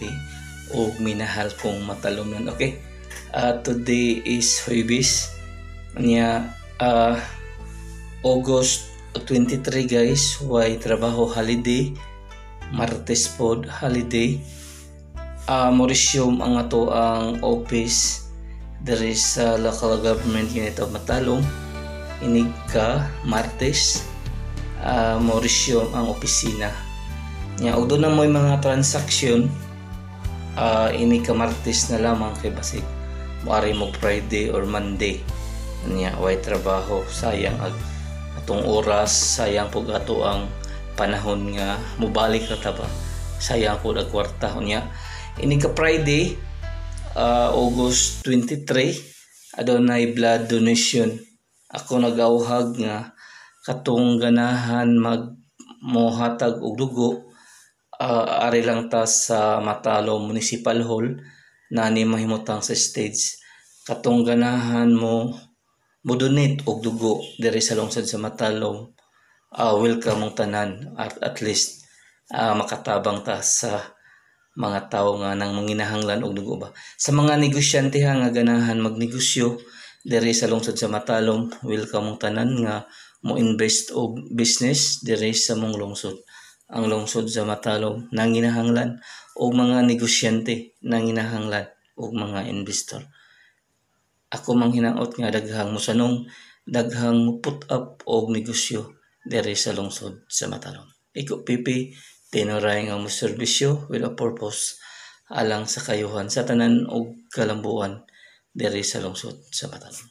community ug minahal kong Matalomnon. Okay. Today is Huwebes. Nya August 23, guys, way trabaho, holiday. Martes pod holiday. Mo-resume ang atoang office diri sa local government unit of Matalom inig ka Martes. Mo-resume ang opisina nya ug duna mo'y mga transaksyon inig ka Martes na lamang kay basig moari mo Friday or Monday nya way trabaho. Sayang ag atong oras, sayang pug ato ang panahon nga mobalik ra ta ba, sayang pud ang kwarta. Unya inig ka Friday, August 23, adunay blood donation. Ako nagauhag nga katong ganahan mag mohatag og dugo, ari lang ta sa Matalom Municipal Hall na ni mahimutang sa stage. Katong ganahan mo mo donate og dugo diri sa lungsod sa Matalom, welcome mong tanan. At least makatabang ta sa mga tawo nga nang manginahanglan og dugo ba. Sa mga negosyante ha nga ganahan magnegosyo diri sa lungsod sa Matalom, welcome mong tanan nga mo invest og business diri sa mong lungsod. Ang lungsod sa Matalom nanginahanglan og mga negosyante, nanginahanglan og mga investor. Ako manghinaot nga daghang mosanong, daghang mo put up og negosyo diri sa lungsod sa Matalom. Iko PP tinuray nga mo serbisyo with a purpose alang sa kayuhan sa tanan og kalambuan diri sa lungsod sa Matalom.